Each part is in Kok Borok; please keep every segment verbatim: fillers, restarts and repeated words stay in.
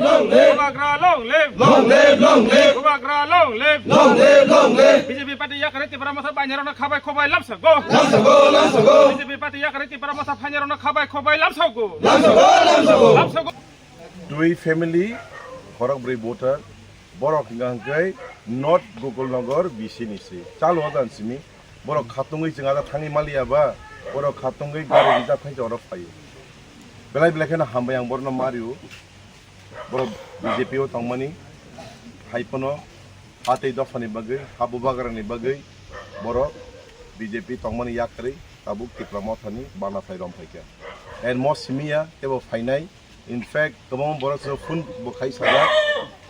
Long live! Bubagra long live! Long live, long live! Bubagra long live! Long live, long live! B J P party yakarwi Tipra Motha bainarokno khabai khobai lamsago. Lamsago, lamsago! B J P party yakarwi Tipra Motha phainarokno khabai khobai lamsago. Lamsago, lamsago! Lamsago! Twi family, khorok bwrwi voter, borok hwnka hwnkhe North Gokulnagar B C ni se. Chalo dan simi, borok khatungwi chwng ada thangwi maliya ba, borok khatungwi gari reserve khai oro phaio. Belai belai kheno hambai ang borokno mario. Borok B J P o tongmani, hai phano ha tei dophani bagwi, ha bubagrani bagwi borok B J P tongmani yakarwi tabuk Tipra Mothani bana phai rom phaikha. And mo simiya tebo phainai, in fact, kwbangma borok chwng phone bo khai sajak,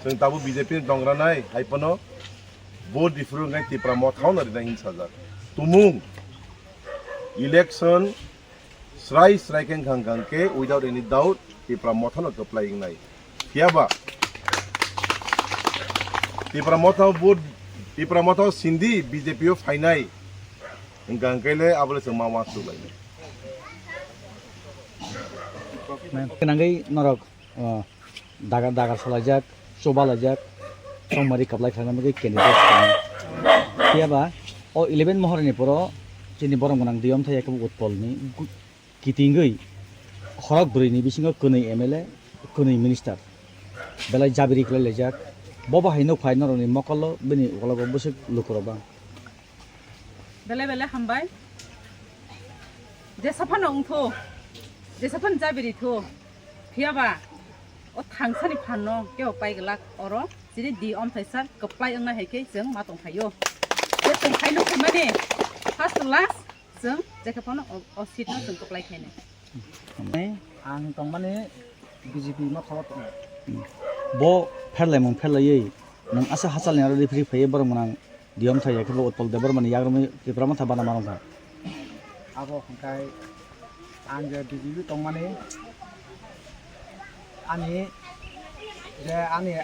chwng tabuk B J P ni tongranai, hai phano vote diphuru wngkha Tipra Mothano rinai hin sajak. Tumung, election, Srai srai khe wngkha wngkha khe without any doubt Tipra Mothano kwplai wngnai. Phiya ba Tipra Motha vote, Tipra Motha sindi B J P o phainai wngkha wngkha le abo le chwng ma uansuk lainai. Nangwi norok, o, dagar dagar salaijak, chobalaijak, chongmari kwplai khlaina bagwi candidate tongo. Phiya ba o eleven mohorni poro chini borok gwnang Diyomthai Yakub Utpolni gu-, kitingwi khorok bwrwini bisingo kwnwi M L A, kwnwi minister belai jabiri khlai laijak. Bo bahai nuk phai norokni mokolo bini ukologo bwswk lukurok bang. Belai belai hambai. Jesa phano wngthu, jesa phano jabiri thu, phiya ba o thangsani phanno kebo pai glak oro chini di omthai sir kwplai wngnai hai khe chwng ma tong phaio. Je chwng khaino khaimani first to last chwng jekhe phano o, o seat no chwng kwplai khainai. Ang tongmani B J P no khawar tongo. Bo pherlaimung pherlaiwi nwng asa hachalni aro referee phaiwi borok mwnang Diyomthai Yakub Utpol Debbarmani yagrumwi Tipra Motha bana ma rwngkha. Abo hwnkhai ang je B J P tongmani, ani je ani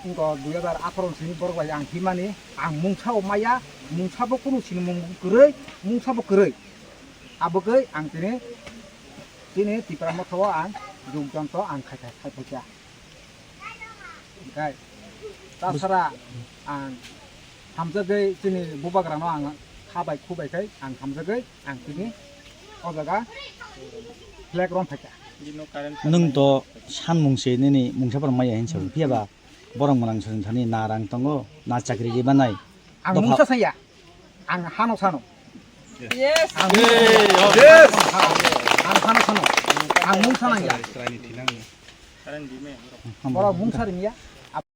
wngkha dui hajar atharo ni simi borok bai ang himani, ang mungsa bo maya, mungsa bo kunu sinimung kwrwi, mungsa bo kwrwi. Abo khe ang tini, tini Tipra Motha o ang jog jonto ang khai khai khai phaikha. Hwnkhe, tasara ang hamjagwi chini bubagrano ang kha bai khu bai khai ang hamjagwi ang tini o jaga flag rom phaikha. Nwng to sanmung se nini mungsa phano maya hinsa, phiya ba borok mwnang swrwng thani na rang tongo, na chakri ri banai. Ang dopha mungsa saya. Ang hano sano. Yes. Ang mungsa saya. Yes. Ang hano sano. Ang mungsa nangya. Borok mungsa rimya.